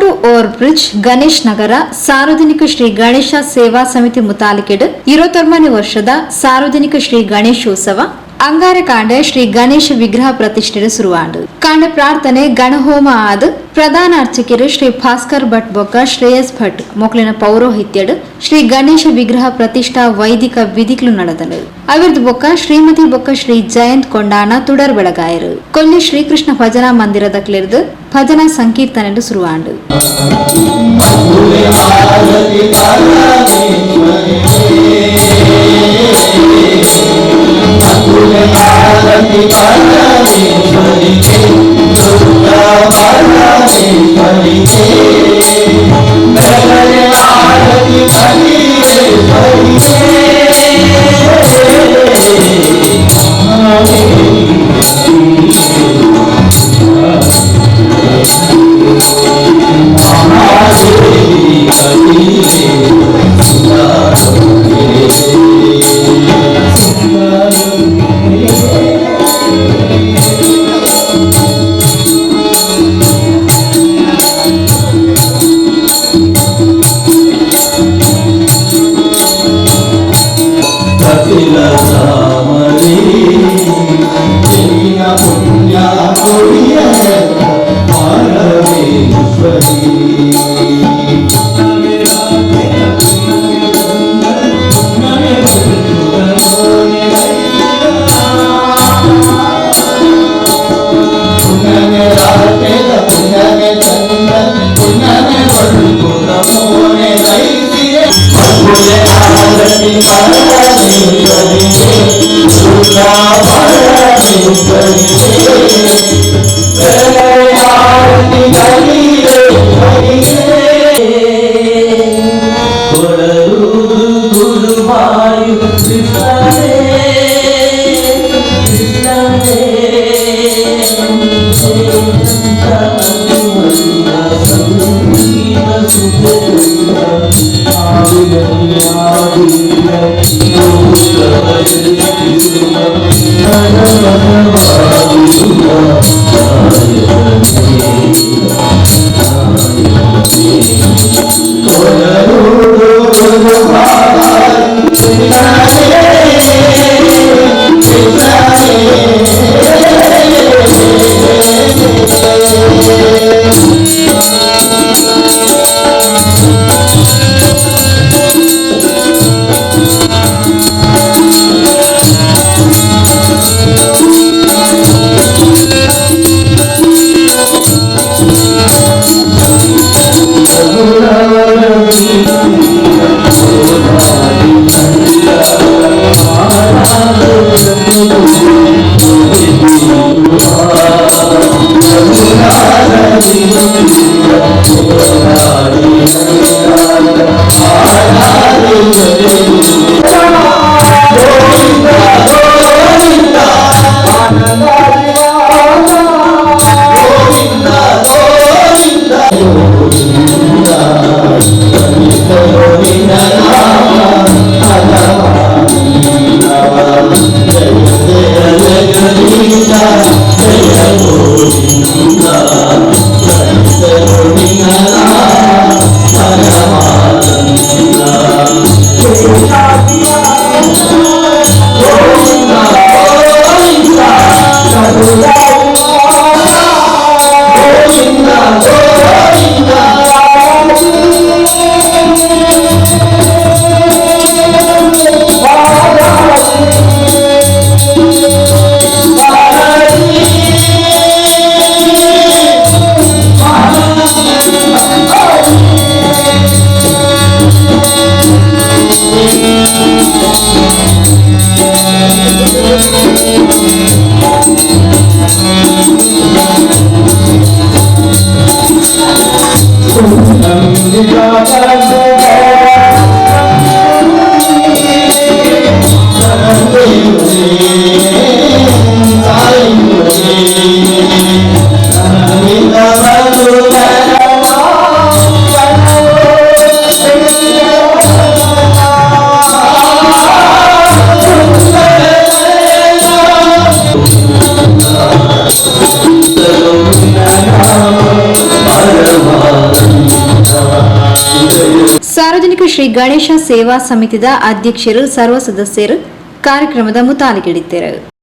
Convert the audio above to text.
Hosakote over bridge Ganesh Nagar ಸಾರ್ವಜನಿಕ ಶ್ರೀ ಗಣೇಶ ಸೇವಾ ಸಮಿತಿ ಮುತಾಲಿಕೆಡ್ 29 ವರ್ಷದ ಸಾರ್ವಜನಿಕ ಶ್ರೀ ಗಣೇಶೋತ್ಸವ ಅಂಗಾರ ಕಾಂಡೆ ಶ್ರೀ ಗಣೇಶ ವಿಗ್ರಹ ಪ್ರತಿಷ್ಠೆ ಶುರುವಾಂಡು. ಕಾಂಡೆ ಪ್ರಾರ್ಥನೆ ಗಣಹೋಮ ಆದ್ ಪ್ರಧಾನ ಅರ್ಚಕರು ಶ್ರೀ ಭಾಸ್ಕರ್ ಭಟ್ ಬೊಕ್ಕ ಶ್ರೇಯಸ್ ಭಟ್ ಮೊಕ್ಲಿನ ಪೌರೋಹಿತ್ಯಡ್ ಶ್ರೀ ಗಣೇಶ ವಿಗ್ರಹ ಪ್ರತಿಷ್ಠಾ ವೈದಿಕ ವಿಧಿಗಳು ನಡೆದನು. ಅವಿರ್ದು ಬೊಕ್ಕ ಶ್ರೀಮತಿ ಬೊಕ್ಕ ಶ್ರೀ ಜಯಂತ್ ಕೊಂಡಾಣ ತುಡರ್ ಬೆಳಗಾಯರು. ಕೊಲ್ಲಿ ಶ್ರೀಕೃಷ್ಣ ಭಜನಾ ಮಂದಿರದ ಕ್ಲಿರ್ದು ಭಜನಾ ಸಂಕೀರ್ತನೆ ಶುರುವಾಂಡು. Parama. ಸಾರ್ವಜನಿಕ ಶ್ರೀ ಗಣೇಶ ಸೇವಾ ಸಮಿತಿದ ಅಧ್ಯಕ್ಷರು, ಸರ್ವ ಸದಸ್ಯರು ಕಾರ್ಯಕ್ರಮದ ಮುತಾಲಿಕೆಡಿದ್ದರು.